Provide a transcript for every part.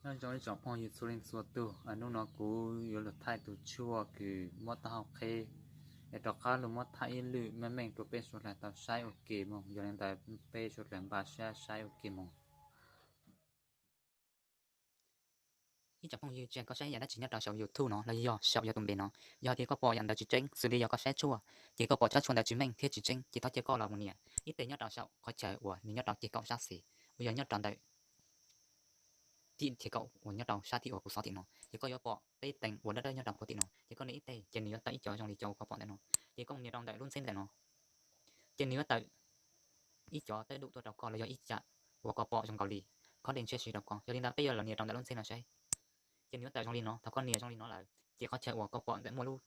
Nyob zoo ib tsoom phooj ywg txhua leej txhua tug, hnub no kuv yuav lug thaij tus tshuaj kws muab taub hau qheb, es rov qab lug muab thaij ib lwm meej meej rua peb suav dlawg tau saib ua ke moog. Yog li ntawd peb suav dlawg npaj sab saib ua ke moog. Ib tsoom phooj ywg, tsis hais koj saib yam dab tsi nyob rau saum YouTube no los yog saum yog tus npe no, yog tias koj pom yam ntawd tsis tseeb, xws li yog koj saib tshuaj ces koj pom tsob tshuaj ntawd tsis meej thiab tsis tseeb, ces thov cia koj los mus nias ib teg nyob rau saum qhov chaw uas nws nyob rau ceg kaum sab xis, uas yog nyob rau ntawm tim ceg kaum uas nyob rau sab tim uas kuv xov tim no, ces koj yuav pom peb teev uas dawb dawb nyob rau puag tim no, ces koj nias ib teg ces nws yuav tawm ib cov zoo li cov uas koj pom ntawm no. Ces koj mus nias rau ntawm lub ntxheb ntawm no, ces nws yuav tawm ib cov tawb dum tuaj rau koj los yog ib cov uas koj pom zoo nkaus li khob dej ntshiab si rau koj. Yog li ntawd peb yuav los nias rau ntawm lub ntxheb no saib. Ces nws yuav tawm zoo li no, thaum koj nias zoo li no lawm ces qhov chaw uas koj pom ntawm muaj lub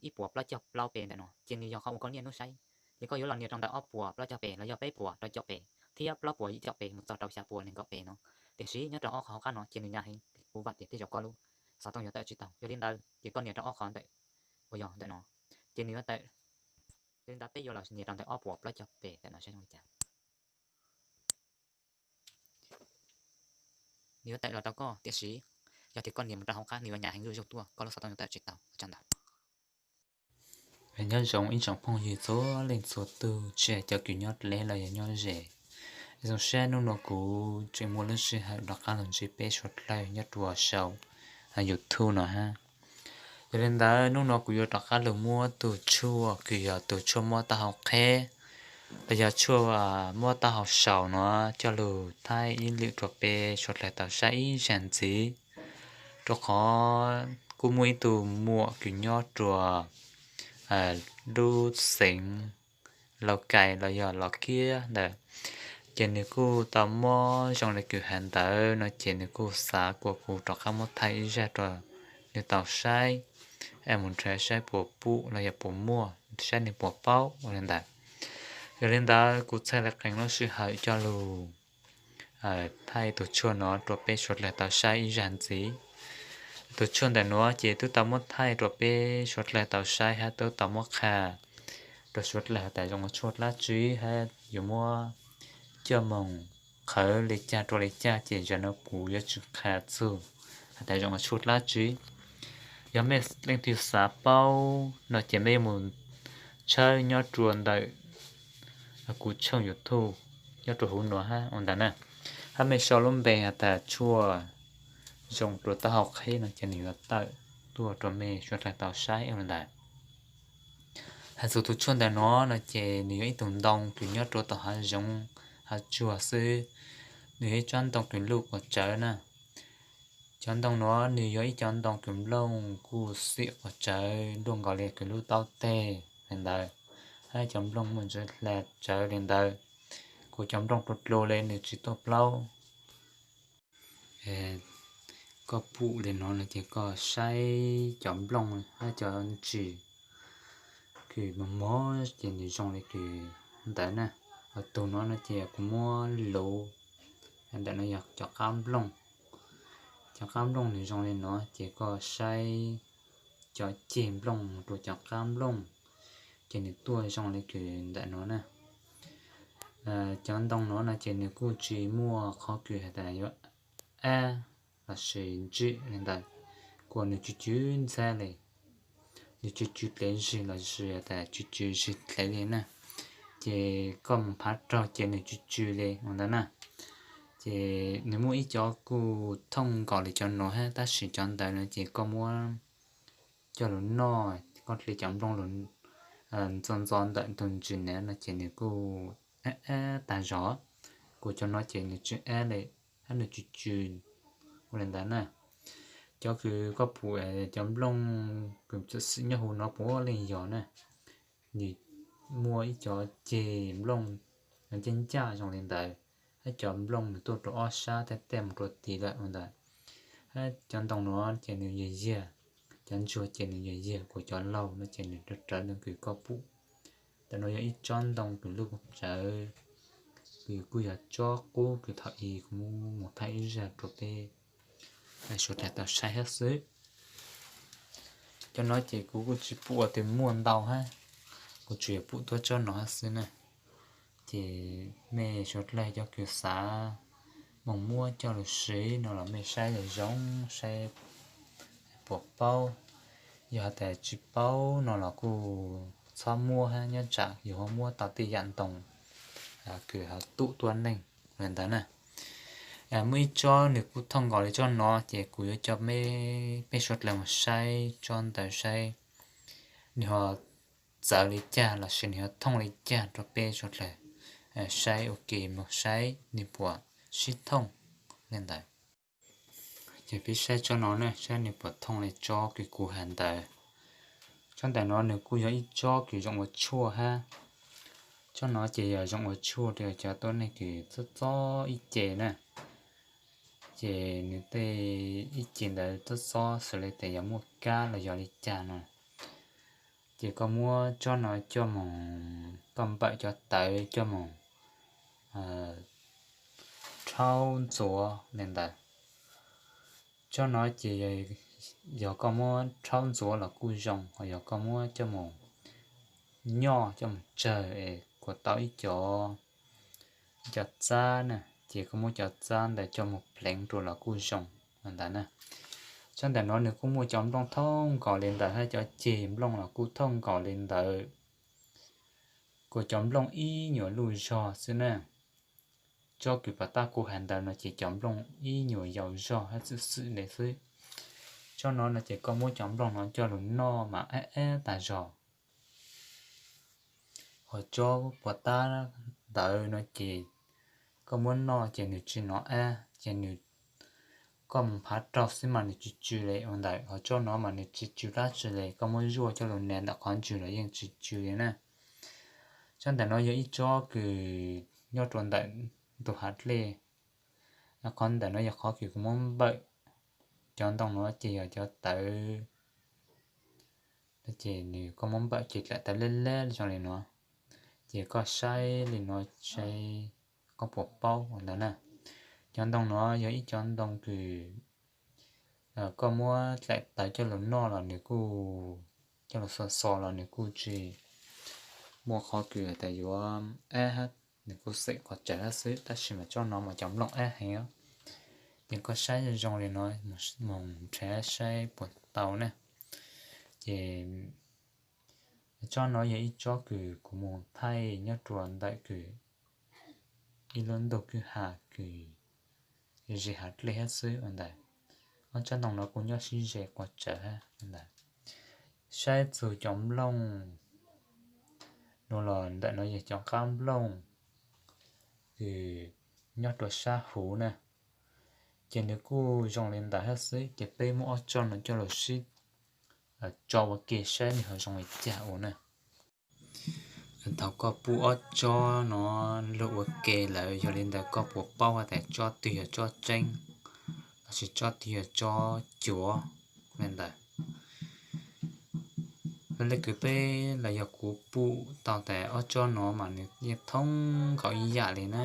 ib puas plaub caug plaub pes ntawm no ces nws yog qhov uas koj niaj hnub saib. Ces koj yuav los nias rau ntawm ob puas plaub caug pes los yog peb puas rau caum pes thiab plaub puas yim caum pes mus txog rau xya puas nees nkaum pes no. Tiam sis nyob rau ob qhov hauv qab no ces nws nyas heev, kuv vam tias tej zaum koj lub xov tooj yuav tawm tsis tau. Yog li ntawd ces koj nias rau ob qhov ntawm uas yog ntawm no, ces nws yuav tawm. Yog li ntawd peb yuav los nias rau ntawm ob puas plaub caug pes ntawm no saib zoo li cas. Nws yuav tawm los rau koj, tiam sis yog tias koj nias mus rau hauv qab nws yuav nyas heev zuj zus tuaj, koj lub xov tooj yuav tawm tsis tau. Ua tsaug ntau. Nyob zoo ib tsoom phooj ywg txhua leej txhua tug, tsis hais cov kws nyob deb los yog nyob ze. Zoo siab hnub no kuv tseem muaj lub sij hawm rov qab los ntsib peb suav dlawg nyob rua saum YouTube no hab. Yog li ntawd hnub no kuv yuav rov qab los muab tus tshuaj kws yog tus tshuaj muab taub hau qheb los yog tshuaj muab taub hau saum no coj lug thaij ib lwm rua peb suav dlawg tau saib ib zag ntxiv. Rua qhov kuj muaj ib tug muam kws nyob rua lub xeev Laus Kais los yog Los Kiab ntawd, ces nws kuj tau muab zoo li kws has ntawd no ces nws kuj xav kuas kuv rov qab muab thaij ib zag rua nws tau saib, es mus nrhav saib puas pum los yog puas muaj, saib nws puas paub ua li ntawd. Yog li ntawd kuv txhaj le qee lub sij hawm coj lug thaij tus tshuaj no rua peb suav dlawg tau saib ib zag ntxiv. Tus tshuaj ntawm nuav ces twb tau muab thaij rua peb suav dlawg tau saib hab twb tau muab qha rua suav dlawg has tas zoo tshuaj dlaab tsi hab yuav muab coj moog qhawv li cag rua li cag, ces zaum no kuv yuav tsis qha txug has tas zoo tshuaj dlaab tsi. Yog mej leej twg xav paub no ces mej yuav mus tshawb nyob rua ntawm kuv tshooj YouTube nyob rua huv nuav hab ua ntawd na, hab mej sau lub npe has tas tshuaj zoo rua taub hau qheb no ces nws yuav tawm tuaj rua mej suav dlawg tau saib ua ntawd. Has txug tus tshuaj ntawm nuav no ces nws yog ib tug ntoo kws nyob rua tom hav zoov hav tsuag xwb. Nws yog ib tsob ntoo kws luj quas tsawv na. Cov ntoo nuav nws yog ib cov ntoo kws nplooj kuj xim quas tsawv luaj nkaus li kws lub taub teg li ntawd, hab cov nplooj muaj ntsis hla tsawv li ntawd, kuas cov nplooj dlua dlua li nws tsis tuaj plaub. Koj pum li no no ces koj saib cov nplooj hab cov ntsis kws mos mos ces nws zoo li kws ntawd na. Ho tug no no ces kuv muab luv, ntawm no yog cov qab nplooj. Cov qab nplooj nws zoo li no ces koj saib cov ceg nplooj mus rua cov qab nplooj, ces nws tuaj zoo li kws ntawm no na. Cov ntoo no no ces nws kuj tsis muaj qhov kws has tas yuav ab lossis ntsim li ntawd, kuas nws tsw tsw ntxhab li. Nws tsw tsw dlev zig lossis has tas tsw tsw zig dlev li na. Ces koj mus phav raug ces nws tsw tsw li ua ntawd na. Ces nws muaj ib cov kuj thooj nkaus li cov nuav hab, tab sis cov ntawd no ces koj muab coj lug noj, koj dle cov nplooj lug ntxo ntxo ntawm ntug ntsis na no ces nws kuj ab ab tag zog, kuas cov no ces nws tsw ab li, hab nws tsw tsw ua li ntawd na. Cov kws koj pum cov nplooj kws txawm xim nyob huv no puav leej yog na, nws muaj ib cov ceg nplooj ncaj ncaj zoo li ntawd, hab cov nplooj nws tuaj rua ob sab tej tej mus rua tid lawm ua ntawd. Hab cov ntoo no ces nws yag yag, cov ntsuag ces nws yag yag, kuas cov laug no ces nws rawv rawv no kws koj pum. Ntawm no yog ib tsob ntoo kws luj tsawv, kws kuj yog tsob qub kws thaum ub kuv muab mus thaij ib zag rua peb suav dlawg tau saib hab xwb. Cov no ces kuv kuj tsis pum ua twg muaj ntau hab, kuv tsuas yog pum tuab tsob no hab xwb na. Ces mej suav dlawg cov kws xav moog muab coj lug siv no los mej saib zoo zoo, saib puas paub. Yog has tas tsis paub no los kuj txhob muab hab, nyob tsam yug ho muab tau tej yaam ntoo kws ho tub tuab neeg le ntawd na. Muaj ib tsob nwg kuj thooj nkaus le tsob no, ces kuv yuav coj peb suav dlawg moog saib tsob ntawd saib nwg ho txawv le caag lossis nwg ho thooj le caag rua peb suav dlawg saib ua ke, moog saib nwg puas sib thooj le ntawd. Ces peb saib tsob no na, saib nwg puas thooj le tsob kws kuv has ntawd. Tsob ntawm no nwg kuj yog ib tsob kws zoo ua tshuaj hab. Tsob no ces yog zoo ua tshuaj rua cov tuab neeg kws txob txob ib ce na. Ces nwg tej ib ce ntawd txob txob xws le tas yog muaj kab los yog li cas no, ces koj muab tsob no coj moog, koj npawm cov tawv coj moog rhaub ntxuav le ntawd. Tsob no ces yog koj muab rhaub ntxuav los kuj zoo, ho yog koj muab coj moog nyoj coj moog tsawg es kuas tau ib co, ib co txab na, ces koj muab cov txab ntawd coj moog pleev rua los kuj zoo ntawd na. Tsob ntawm no nwg kuj muaj cov nplooj thooj nkaus le ntawd hab cov ceg nplooj los kuj thooj nkaus le ntawd, kuas cov nplooj ib nyuas luj zog xwb na. Tsob kws puas tab kuv has ntawd no ces cov nplooj ib nyuas yau zog hab xwm xwm le xwb. Tsob no no ces koj muab cov nplooj no coj lug noj mas ab ab tag zog. Ho tsob puas tab ntawd no ces koj muab noj ces nwg tsis nov ab, ces nwg, koj moog phav raug xwb mas nwg tsw tsw le ua ntawd. Ho tsob no mas nwg tsis tsw dlaab tsi le, koj muab zuaj coj lug nas ntawm qhov ntswg los yeej tsis tsw le na. Tsob ntawm no yog ib tsob kws nyob rua ntawm ntug hav dlej. Qhov ntawm no yog qhov kws kuv muab npawm. Cov ntoo no ces yog cov tawv, ces nws koj muab npawm ces dlaim tawv leb leb zoo li no. Ces koj saib li no saib koj puas paub ua ntawd na. Cov ntoo no yog ib cov ntoo kws koj muab dlaim tawv coj lug noj los nws kuj, coj lug xo xo los nws kuj tsis muaj qhov kws has tas yuav ab hab, nws kuj xeem quas tsawv hab xwb. Tab sis mas tsob no mas cov nplooj ab heev, ces koj saib zoo zoo li no, moog nrhav saib puas tau na. Ces tsob no yog ib tsob kws kuv moog thaij nyob rua ntawm kws ib lub ntug kwj ha kws ze hav dlej hab xwb ua ntawd. Ob tsob ntoo no kuj nyob sib ze quas tsawv hab ua ntawd. Saib txug cov nplooj no los ntawm no yog cov qab nplooj kws nyob rua sab huv na. Ces nws kuj zoo li ntawd hab xwb, ces peb muab ob tsob no coj lug sib tso ua ke saib nws ho zoo li cas ua na. Thaum koj pub ob tsob no lug ua ke lawm, yog li ntawd koj puas paub has tas tsob twg yog tsob tseeb lossis tsob twg yog tsob cuav le ntawd. Le kws peb los yog kuv pum tau tas ob tsob no mas nws yeej thooj nkaus ib yam li na.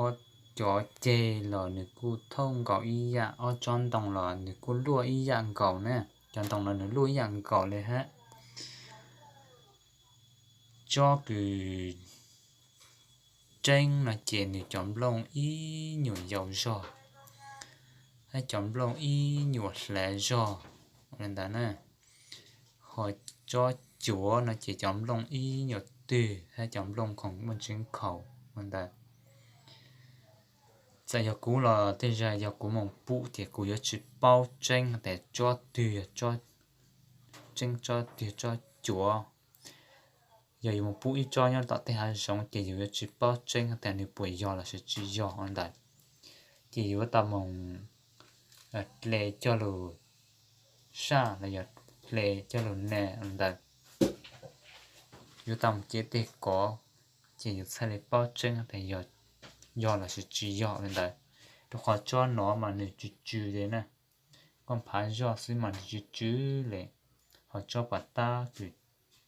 Ob cov ceg los nws kuj thooj nkaus ib yam, ob tsob ntoo los nws kuj luaj ib yam nkaus na. Cov ntoo no nws luaj ib yam nkaus li hab. Tsob kws tseeb no ces nws cov nplooj ib nyuas yau zog, hab cov nplooj ib nyuas hlav zog li ntawd na. Ho tsob cuav no ces cov nplooj ib nyuas twg hab cov nplooj khoom muaj ntseeb khaus ua ntawd. Txawm yog kuv los tej zag yog kuv moog pum ces kuv yuav tsis paub tseeb tas tsob twg yog tsob tseeb, tsob twg tsob cuav. Yog yus moog pum ib tsob nyob tom tej hav zoov ces yus yuav tsis paub tseeb tas nws puas yog lossis tsis yog ua ntawd. Ces yuav tau moog hle coj lug saj los yog hle coj lug nas ua ntawd. Yuav tau moog cev teg kov, ces yus txhaj le paub tseeb tas yog lossis tsis yog ua ntawd. Rua qhov tsob no mas nws tsw tsw le na, koj nphav zog xwb mas nws tsw tsw le. Ho tsob puas tab kws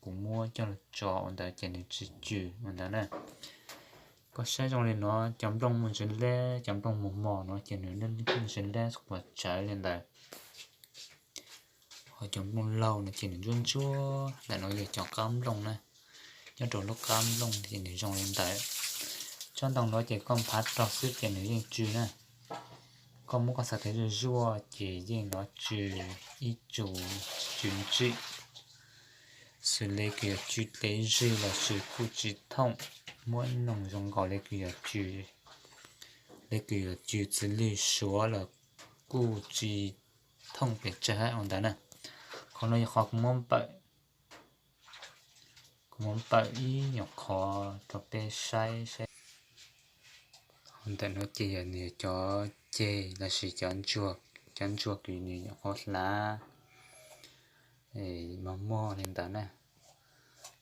kuv muab coj lug tso ua ntawd ces nws tsw tsw ua ntawd na. Koj saib zoo li no, cov nplooj muaj ntsev lab, cov nplooj mos mos no ces nws muaj ntsev lab quas tsawv li ntawd. Ho cov nplooj laug no ces nws ntsuab ntsuab, ntawm no yog cov qab nplooj na. Nyob rau lub qab nplooj ces nws zoo li ntawd. Tsob ntoo no ces koj nphav rog xwb ces nws yeej tsw na. Koj muab koj xav tias zuaj zuaj ces yeej nov tsw ib tsum tsw ntsij. Xws li kws yog tsw tev zig los sis kuj tsis thooj, muab noog zoo nkaus li kws yog tsw, li kws yog tsw txiv lwg suav los kuj tsis thooj pes tsawg ua ntawd na. Qhov no yog qhov kuv muab npawm, kuv muab npawm ib nyuag qhov rau peb saib saib. Ntawm no ces yog nws cov ceg los sis cov ntsuag, cov ntsuag kws nws nyuam qhuav hlav mog mog li ntawd na.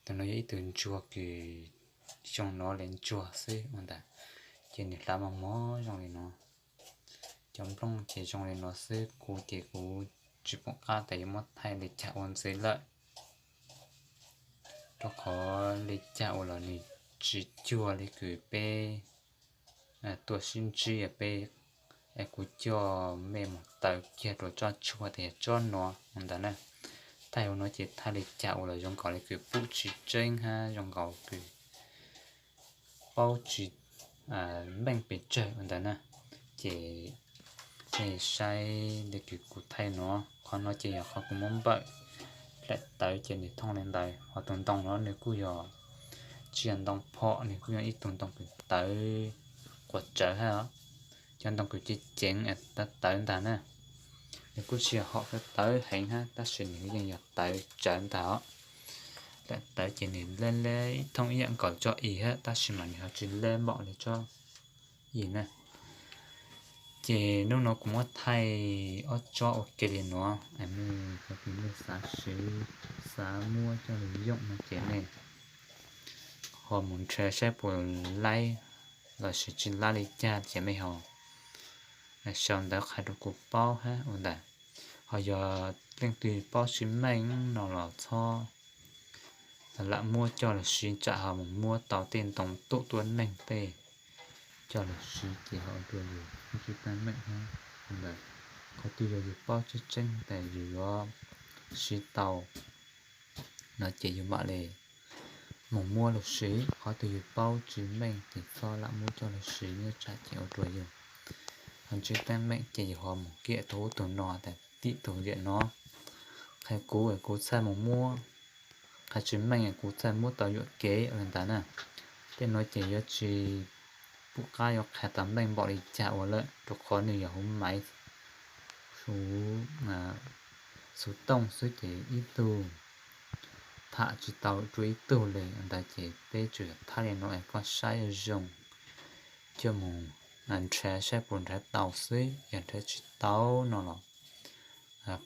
Ntawm no yog ib tug ntsuag kws xyoo no li ntsuag xwb ua ntawd, ces nws hlav mog mog zoo li no. Cov nplooj ces zoo li no xwb, kuv ces kuv tsis pom qab tias yuav muab thaij li cas ua ntxiv lawm, rau qhov li cas ua los nws tsis cuag li kws peb tuaj sib ntsib peb, es kuv coj mej mus taws kiag rau tsob tshuaj tias yog tsob no ua ntawd na. Thaij ua no ces thaij li cas ua los zoo nkaus li kws pub tsis tseeb hab zoo nkaus kws paub tsis meej pes tsawg ua ntawd na. Ces nej saib li kws kuv thaij no, qhov no ces yog qhov kuv muab npawm, daim tawv ces nws thooj li ntawd. Ho tus ntoo no nws kuj yog tsis yog ntoo phom, nws kuj yog ib tug ntoo kws tawv quas tsawv hab, cov ntoo kws ceev ceev tawv tawv ntag na. Nws kuj tsis yog hom tawv heev hab tab sis nws yeej yog tawv tsawv ntag os. Daim tawv ces nws leb leb thooj ib yam nkaus tsob i hab tab sis mas nws ho tsis leb npaum li tsob i na. Ces hnub no kuv muab thaij ob tsob ua ke li no, es mej xav siv, xav muab coj lug yooj no ces mej ho mus nrhiav saib puas laib los sis tsis laib li cas ces mej ho sau ntawv qha rau kuv paub hab ua ntawd. Ho yog leej twg paub tsis meej no los txhob lam muab coj lug siv, tsam ho mus muab tau tej ntoo tuaj tuab neeg tej coj lug siv ces ho ua rua yus tsis teeb meem hab ua ntawd. Qhov twg yog yus paub tseeb tseeb tas yus yuav siv tau no ces yus mam li mus muab lug siv. Qhov twg yus paub tsis meej ces txhob lam muab coj lug siv, nyob tsam ces ua rua yus ho tsis teeb meem ces yus ho mus kiam tug ub tug no tas tim tug liam no. Qhia kuv es kuv txhaj mus muab, qhia tsis meej es kuv txhaj muab tau yuam kev ua li ntawd na. Tej no ces yuav tsis pum qab yuav qha tas meej npaum li cas ua lawm rau qhov nws yog huv maiv huv xov tooj xwb ces ib tug tham tsis tau rua ib tug li ntawd ces peb tsuas yog thaij li no es koj saib zoo coj mus nrhav saib puas nrhav tau xwb, yog nrhav tsis tau no los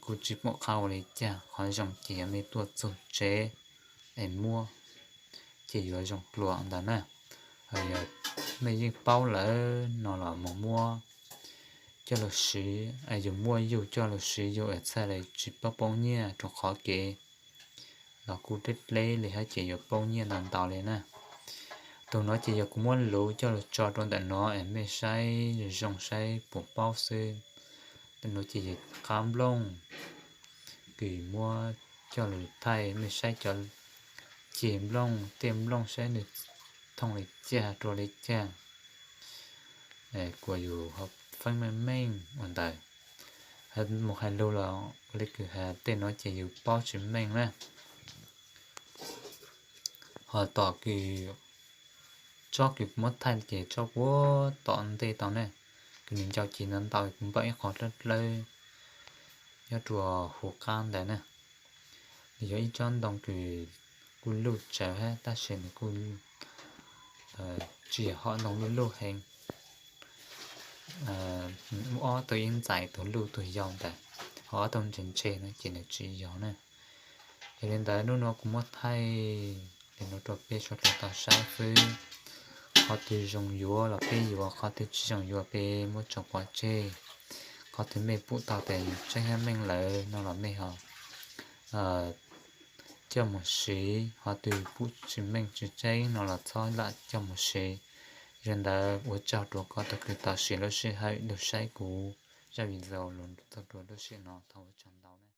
kuj tsis pum qab ua li cas. Qhov zoo ces yog mej tuaj txug tsev es muab ces yuav zoo dlua ntawd na. Yog mej yeej paub lawm no los mus muab coj lug siv, yus muab yug coj lug siv yus es txhaj le tsis paub poob nyiaj rau qhov kev los kuj deb deb li hab ces yuav poob nyiaj ntau ntau li na. Tug no ces yog kuv muab luv coj lug tso rau ntawm no es mej saib zoo saib puas paub xwb. Tug no ces yog qab nplooj kws muab coj lug thaij, mej saib cov ceg nplooj tej nplooj saib nws thooj li cas rua li cas, kuas yus ho feeb meej meej ua ntawd. Mus hais lug los li kws has tej no ces yus paub tsis meej na. Ho tom kws tsob kws muab thaij ces tsob puag tom ntej tau ne, kws nws ncau ceg ntau ntau, kuv npawm ib qho dlawb dlawb nyob rua huv qab ntawd na. Nws yog ib tsob ntoo kws kuj luj tsawv hab tab sis nws kuj tsis yog hom ntoo luj luj heev. Muaj ob tug ib ntxais, tug luj tug yau ntawd, ho ob tug ntseg ntseg no ces nws tsis yog na. Yog li ntawd hnub no kuv muab thaij li no rua peb suav dlawg tau saib xwb. Qhov twg zoo yuav los peb yuav, qhov twg tsis zoo yuav peb muab tso pov tseg. Qhov twg mej pum tau tas yus tseeb hab meej lawm no los mej ho coj mus siv, qhov twg pum tsis meej tsis tseeb no los txhob lam coj mus siv. Yog li ntawd ua tsaug rua koj tug kws tau siv lub sij hawm lug saib kuv zaj video lug txug rua lub sij hawm no, thov ua tsaug ntau na.